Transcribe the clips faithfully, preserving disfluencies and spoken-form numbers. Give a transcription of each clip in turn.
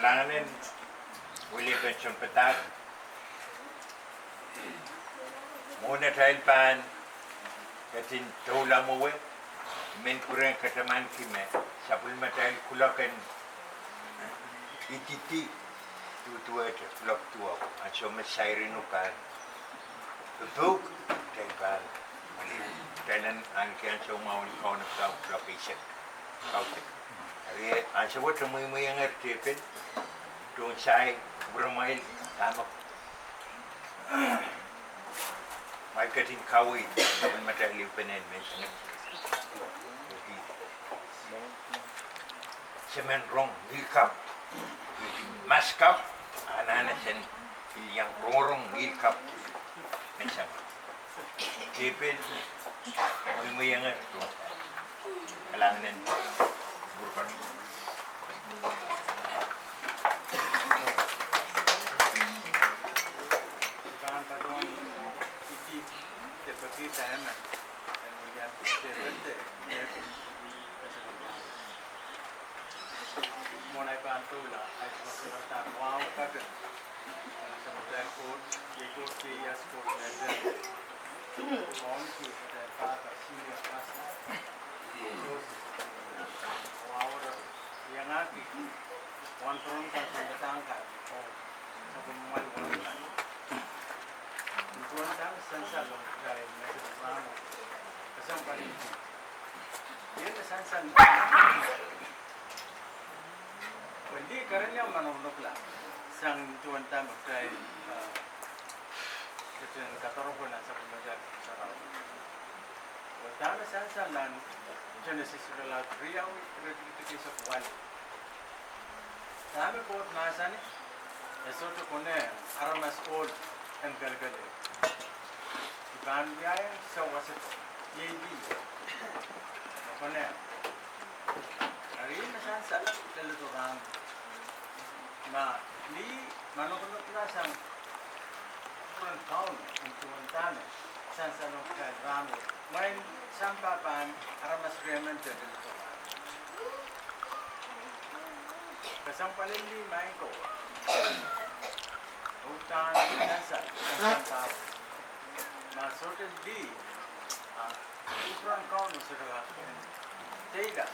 Anahne wilipen sounpadahk. Mwohn atail pahn ketin doula mwowe, I men pwurehng katamanki me sapwellimatail kuloak en ididi, duduwehte kuloak duwau, ansou me siren o pahn popouk, kitail pahn, kitail en ahneki ansou mwahu en kaunop sang kuloak eisek, kausik. Eri ansou wet e mweimweiengehr tepil, tohn sai, kupwuramwail, dahme kumwail ketin kaweid sapwellimatail ehupenen menseng. Se men rong ngihl kapw, maskapw, anahne sen pil iang rongorong ngihl kapw menseng. Tepil, mweimweiengehr tohn kalahngan en kupwur kan. Mwohn ahi pahn doula, ahi pahn doula, wow, kapil. Sapwellimatail Koht, iei Koht seias, Koht mehte. Mwohn ki atail pahpa, senior pastor, Joseph, wow, iangahki wahnpoaron kan, sounpadahk kan, oh, sapwellimamwail wahnpoaron kan. Ni duwen dahme sansal ong kitail me se rano, kesempwal en Ie me sansal. Pwe lih kerenieng manokonokla sang duwen dahme kitail, ah, ketin kadarokala sapwellimatail sarawi. Pwe dahme sansal nan Senesis irelaud riau, iretikitik eisek waluh. Dahme Koht mahsanih, e sohte konehng aramas ohl en kelekelehpw. I pahn wiahiong sewese, iei lih, e konehng. Eri me sansal leledo rahn. Ma lih manokonokla sang kupwuren Kauno, en duwen dahme sansal ong kitail rahn wet, mwein sampah pahn aramas riemen te leledo rahn. Kesempwal en lih, maing ko. Uhdahn sansal, sansal pahn. Ma sohte lih, ah, kupwuren Kauno sohte kak teila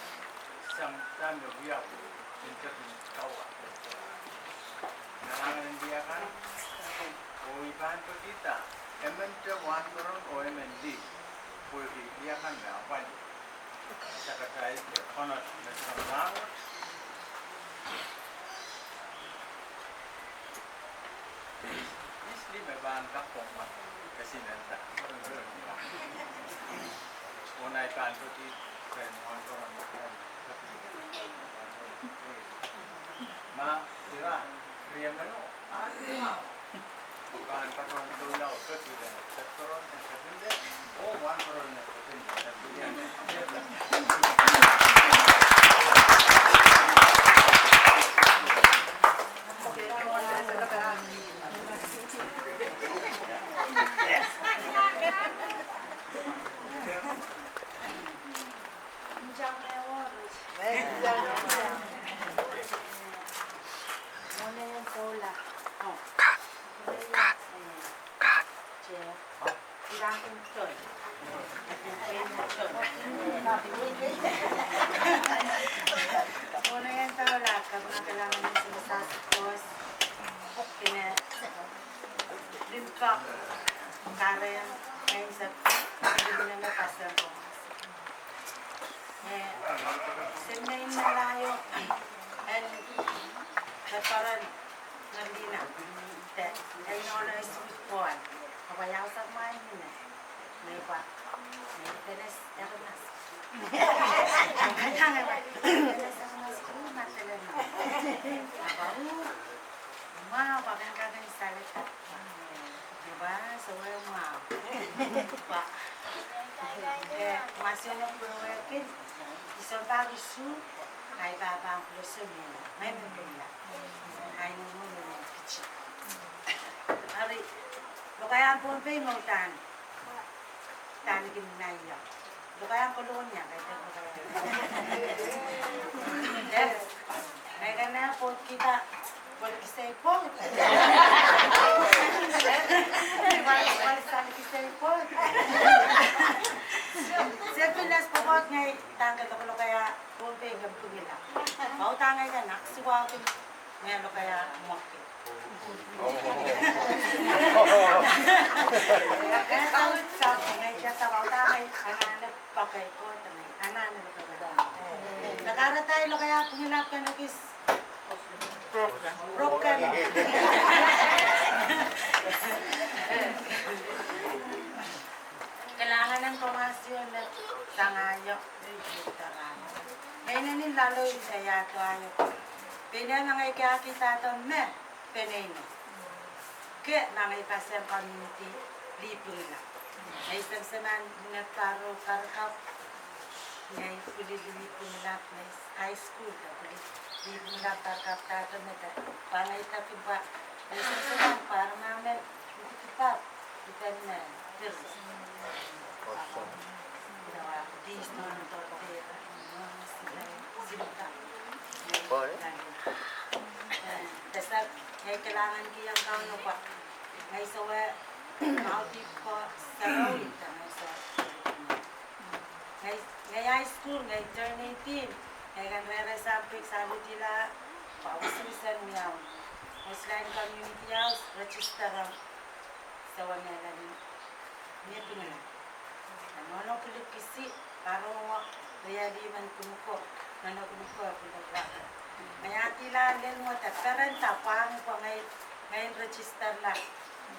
sang dahme wiawi, en tepin kawa. Kalahngan en lih akan, oh I pahn pekihda, emen te wahnpoaron oh emen lih, pwehki lih akan me apwalih. Sakatail de konot me sohte rahnwet. Ihs lih me pahn kak pwomwa, kesihnen da. Mwohn ahi pahn peki, ren wahnpoaron, ma ira, riemeno, ah, pahn patohwan doula peki ren, sektoron en kepinde, oh wahnpoaron en kepinde. Mwohn en doula, kapinga kalahngan en sewese koaros, kine, limpoak, kahrehiong, ansou, limpoak, pastor ko. Eh, se mwein malaio, en, patohwan, Ngalina, de, e nohno e sipit koal. Ahpw e ausak mwahi mine. Me pwa, me teles, e aramas. Deles aramas, me teles ma. Ahpw, mwahu, pwa ken kaken saleka. Me pwa, sowe mwahu. Pwa. E, mwasiono pwehki, I sohte pahn kisu, ahi pahpa pahn kuloh soh mie, ngehi me pil la. Ahi nohno me pil kiti. Eri, lokaiahn Pohnpei me uhdahn, uhdahn kin naiong. Lokaiahn Kolonia, kaidehn lokaiahn. Yes. Ngehi kin nda pwe kita, Kisei pwoud. Walisang kisei pwoud. Se pil es pwoud ngehi dahkei lokolokaia Pohnpei ken pwungila. Pwe udahn ngehi ken aksuwahkin ngehi lokaia mwekid. Ngehi kaudok, ngehi kihda pwe udahn ngehi anahne poakei Koht, ngehi anahne lokaia. Ngehi kahrehda lokaia pwungila ken ekis Rokana. Kalahngan en Komour Siohn me sang aio. Me inenen loalei de iahdo aio. Pwe ih me ngehi kak idahdo me peneinei. Ke ma ngehi pasang community lih pwungila. Ngehi semseman me paro parakapw. Ngehi pwili lih pwungila, ngehi high school de pwili lih pwungila parakapw dahdo me de. Pwe ngehi dahkih pwe ngehi semseman pwe aramas me pwungila pap, ipen me, tiris. Awesome. Irawa, dis non to te, non sile, silda. Pwe? Eh, desa, ngehi kalahnganki ong Kauno pwe ngehi sohte maudi ko sarawi da ngehi sohte. Ngehi, ngehi high school, ngehi turn eighteen, ngehi kin rehrail sang pik sang lutila, pwe wisiwisen wiawi. Wesleyan Community House, register ong, sohte me lel ni, ni pwungila. Nohno pwili kisi, paro wa, riali men kumko, nohno kumko pwili wa. Ngehi adila lel mwo de parent da pwang pwe ngehi, ngehi register la,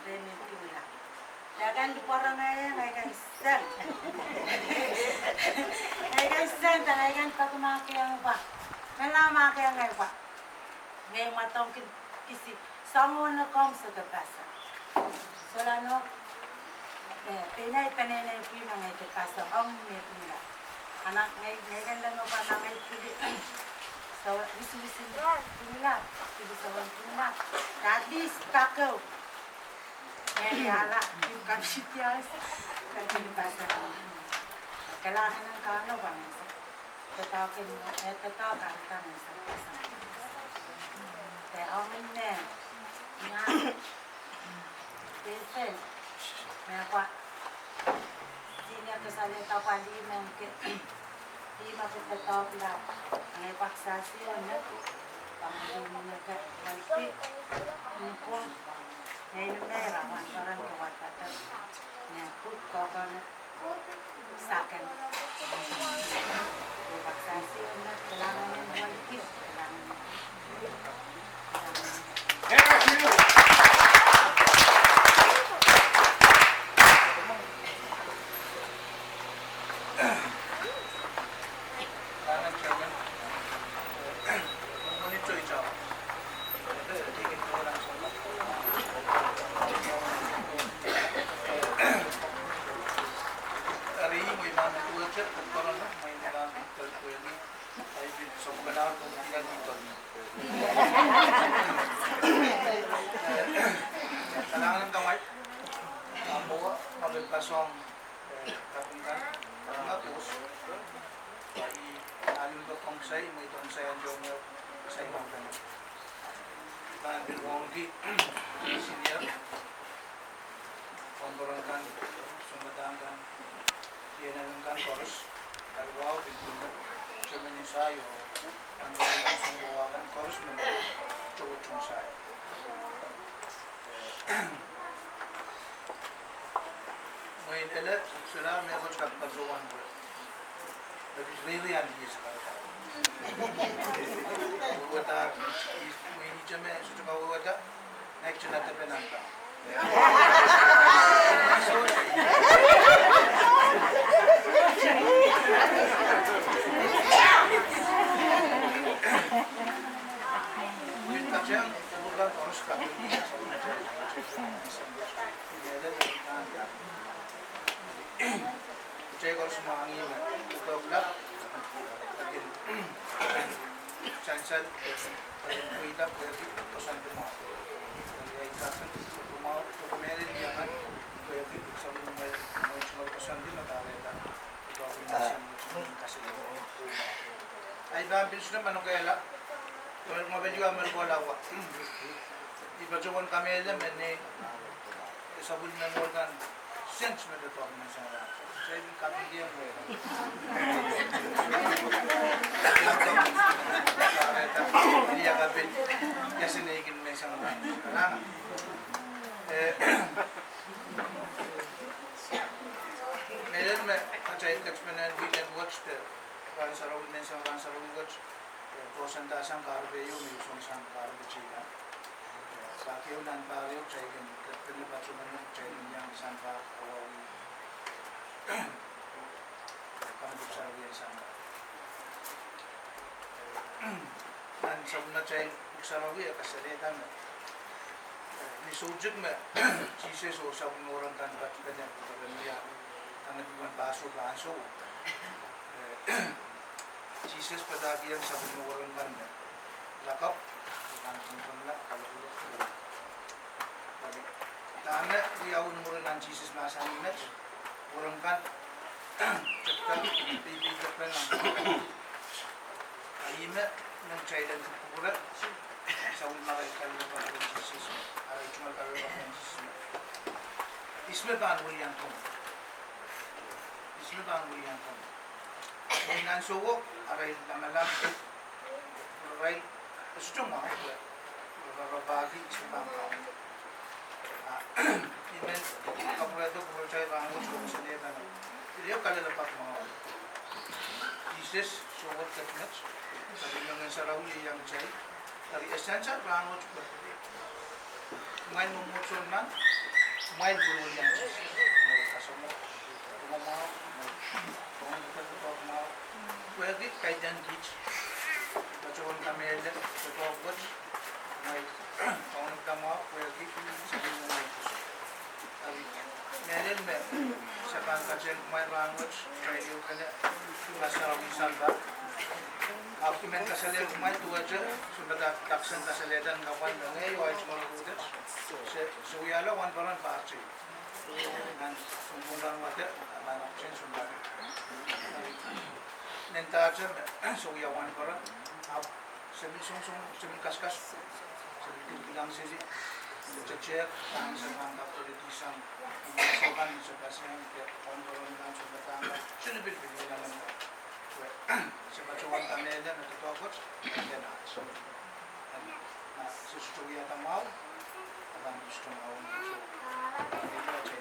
re ni pwungila. Ngehi kin pwarodo ngehi, ngehi kin seng. Ngehi kin seng, ngehi kin peki mahkohng pwe. Mela mahkohng pwe. Ngehi mwadangki kisi, soangen komw sohte pasang. Solahr no, eh, peneinei, peneinei pwihn ngehi de pasang, ong me pwungila. Ahpw ngehi, ngehi kin leme pwe ngehi pwili. So, wisiwisen pwungila, pwili soangen pwungila. At least, pak ehu. Ngehi ala, community house, community pastor. Kalahngan en Kauno pwe ngehi sohte. Doadoahk en, eh, doadoahk en Kauno sohte. Eh, ong me, na, David, me pwe, senior ke sale tapwa lih me ke, lih me ke doadoahk lap, ngehi pak sasi one, pwe ngehi me ke, ngehi pi, ngehi pwung. Ngehi me rawan paran ke wadawad. Ngehi pwung kokohn. Second. Pak sasi one, kalahngan en Kauno. Kalahngan. Kalahngan en Kauno. Ahpw, ahpw pil pasang, eh, kaping kan, ah, pwos. Pwe ih, ah, limpoak ong sai, mweidohng sai, ansowo me sai mountain. Pahn pil wongki, senior. Pahn pwurehng kan, sounpadahk kan, ienen kan koaros, kaliwau, pil pil, chairman en sai, oh, pahn pwurehng kan, sounkowa kan koaros, me, towetung sai. Mwein ele, solahr mehkot kak patohwan pwe. But it's really an is kak. Wehwehda, mwein ih me, sohte kak wehwehda, next na tepen anda. Mwein kajang, wehwehda koaros kak. Ele, ele, Kitail koaros mwahngih me pwukoa pilap, kin sansal, kin pweida pwehki koasoandi mwahu. Kin iang kaping, pwukoa mwahu, pwukoa mehla iang pwehki koasoandi mwahu, mwahu koasoandi me kahrehda. Ahi pahn pil sile manokehla. Kemel, kemel pil ua mel kola wa. I patohwan kamehlele me nei, e sapwellime mwuhr kan, sent me doadoahk menseng wasa. Sai pil kapingki mwuhr. Ia kapil, ia sene kin menseng wasa. Eh, mehlel me atail ketpene en weekend wet, de rahn sarawi, menseng rahn sarawi wet, eh, kohsandahsang kahrepe ieu me I song sang kahrepe teikan. Eh, pak ieu nan pahr ieu kitail kin ketpene patohwan, kitail kin iang sampah, awa wia. Kamadipw sarawi en sampah. Nan sapwellimatail Pwuhk Sarawi e kasalehda me, eh, ni soutik me Sises oh sapwellime weren kan patpene, patpene wia, nan pwuhken Passover ansou. Eh, Sises padahkihong sapwellime weren kan me lakapw, nan pwuhken la, kalapw, kalapw. Dahme wiawi ni mwurin nan Sises mahsanih met, weren kan, tepda, pei, pei tepda nan. A ihme, nan kitail en kupwure, sapwellime arail kalelapak rehn Sises, arail tungoal kalelapak rehn Sises. Ihs me pahn welian komwi? Ihs me pahn welian komwi? Ni ansouo, arail lamalam, arail, e sohte mwahu, e, rapahki ihs me pahn kaun. Ah, I men kapwurehdo kupwuratail rahnwet oh kasalehda me pil ehu kalelapak mwahu. Sises, Sohwet Ketmet, eri Ngehn Sarawi iang kitail, eri e sansal rahnwet pwe kumwail mwomwohdiso nan, kumwail weliwelian Sises, me kasamwo, me mwahu, me, me mwahu, pwehki kaidehn kiht, patohwan kamehlele, patohwan wet, kumwail, patohwan mwahu, pwehki, sapwellime kumwail. Eri, mehlel me se pahn katehr kumwail rahnwet, kumwail ehupene, Passover sampah. Ahpw I men kasalehiong kumwail duwehte, sounpadahk, daksang kasalehda nan kapwal me ngehi oh ahi tungoal rahnwet. Se, se wiahla wahnpoaron pahtei. Nan sounpwong rahnwet, nan ahpwtehn sounpadahk. Eri, nendahte me, se wia wahnpoaron, ahpw se pil song, song, se pil kaskas, se pil kilang seli, se tehk, pahn se pahn kak pil sang, se pahn se pahn sang, ke wahnpoaron pahn sohte pahn, se pil pil kilang seli. Se patohwan kamehlele me doadoahk wet, e pahn. Eri, ma se sohte wiahda mwahu, a pahn sohte mwahu, so, eri,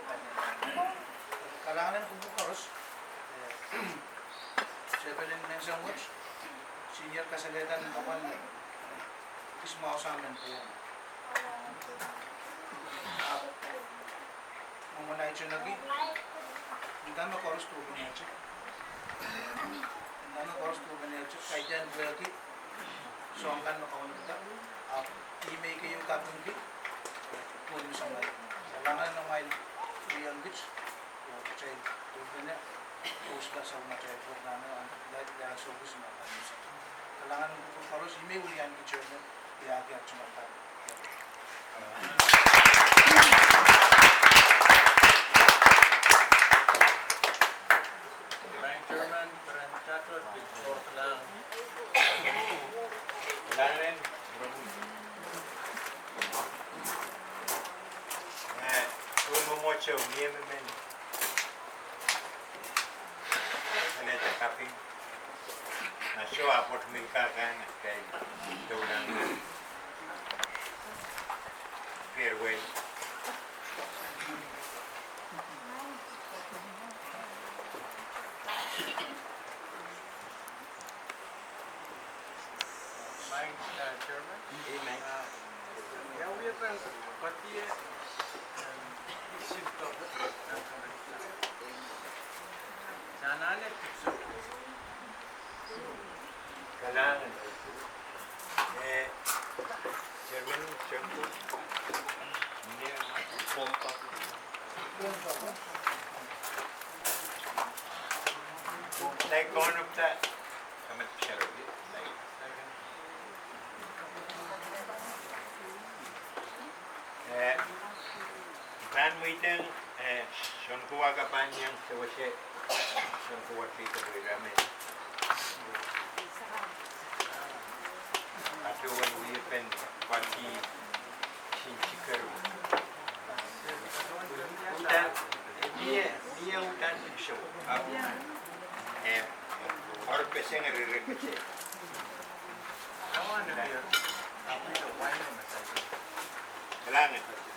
kalahngan en kupwur koaros, eh, Tepel en menseng wet, senior kasalehda nan kapwal me kis mwahu sang men pwung. Ahpw mwomwen ahi tonaki, nda me koaros duwepenehte. Nda me koaros duwepenehte, kaidehn pwehki soahng kan me kaunopda, ahpw ih me I keieu kapingki, pwung me samwalahro. Kalahngan en amwail wia kit, oh kitail duwepene, oh sika sang matail program, ah, live, live service me pahn menseng. Kalahngan en kupwur koaros, ih me welian kit chairman, ia, ia, chairman. Peren chairman, peren chairman, pil sohte lang. Kalahngan, eh, pwung mwomwohdiso, ni emen men. Ene te kaping. Na soh, ahpw mihmi kak kan, kei, doulahng. Farewell. Maing, eh, chairman. Amen. Eh, ia wia pahn koadoie, eh, sip tohto, eh, nan anahne dipwisou. Kalahngan. Eh, chairman, chairman. Nia, kompak. Like, one of the, come and share with you. Like, eh, pahn mweidohng, eh, sounkowa ka pahn iang sewese, sounkowa sehse pwe irail men. Ahpw Uhdahn, mie, mie uhdahn show. Eh, or peseng eri peseng. Kalahngan.